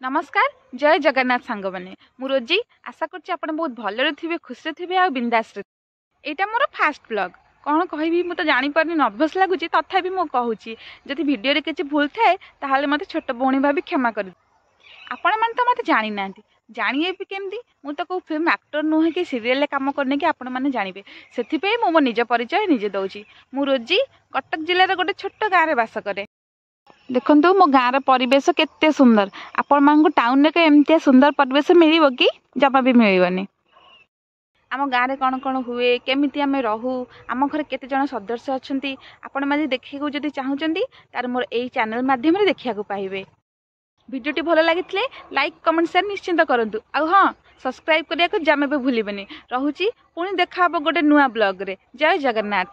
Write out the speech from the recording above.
ନମସ୍କାର, ଜୟ ଜଗନ୍ନାଥ ସାଙ୍ଗମାନେ। ମୁଁ ରୋଜି। ଆଶା କରୁଛି ଆପଣ ବହୁତ ଭଲରେ ଥିବେ, ଖୁସିରେ ଥିବେ ଆଉ ବିନ୍ଦାସରେ। ଏଇଟା ମୋର ଫାଷ୍ଟ ବ୍ଲଗ୍। କ'ଣ କହିବି ମୁଁ ତ ଜାଣିପାରୁନି, ନର୍ଭସ୍ ଲାଗୁଛି। ତଥାପି ମୁଁ କହୁଛି, ଯଦି ଭିଡ଼ିଓରେ କିଛି ଭୁଲ ଥାଏ ତାହେଲେ ମୋତେ ଛୋଟ ଭଉଣୀ ଭାବି କ୍ଷମା କରି। ଆପଣମାନେ ତ ମୋତେ ଜାଣିନାହାନ୍ତି, ଜାଣିବେ ବି କେମିତି? ମୁଁ ତ କେଉଁ ଫିଲ୍ମ ଆକ୍ଟର ନୁହେଁ କି ସିରିଏଲରେ କାମ କରିନି କି ଆପଣମାନେ ଜାଣିବେ। ସେଥିପାଇଁ ମୁଁ ମୋ ନିଜ ପରିଚୟ ନିଜେ ଦେଉଛି। ମୁଁ ରୋଜି, କଟକ ଜିଲ୍ଲାର ଗୋଟେ ଛୋଟ ଗାଁରେ ବାସ କରେ। ଦେଖନ୍ତୁ, ମୋ ଗାଁର ପରିବେଶ କେତେ ସୁନ୍ଦର। ଆପଣମାନଙ୍କୁ ଟାଉନରେ ଏମିତିଆ ସୁନ୍ଦର ପରିବେଶ ମିଳିବ କି? ଜମା ବି ମିଳିବନି। ଆମ ଗାଁରେ କ'ଣ କ'ଣ ହୁଏ, କେମିତି ଆମେ ରହୁ, ଆମ ଘରେ କେତେ ଜଣ ସଦସ୍ୟ ଅଛନ୍ତି, ଆପଣମାନେ ଦେଖିବାକୁ ଯଦି ଚାହୁଁଛନ୍ତି ତାହେଲେ ମୋର ଏଇ ଚ୍ୟାନେଲ୍ ମାଧ୍ୟମରେ ଦେଖିବାକୁ ପାଇବେ। ଭିଡ଼ିଓଟି ଭଲ ଲାଗିଥିଲେ ଲାଇକ୍, କମେଣ୍ଟ, ସେୟାର ନିଶ୍ଚିନ୍ତ କରନ୍ତୁ। ଆଉ ହଁ, ସବସ୍କ୍ରାଇବ୍ କରିବାକୁ ଜମା ବି ଭୁଲିବେନି। ରହୁଛି, ପୁଣି ଦେଖା ହେବ ଗୋଟେ ନୂଆ ବ୍ଲଗ୍ରେ। ଜୟ ଜଗନ୍ନାଥ।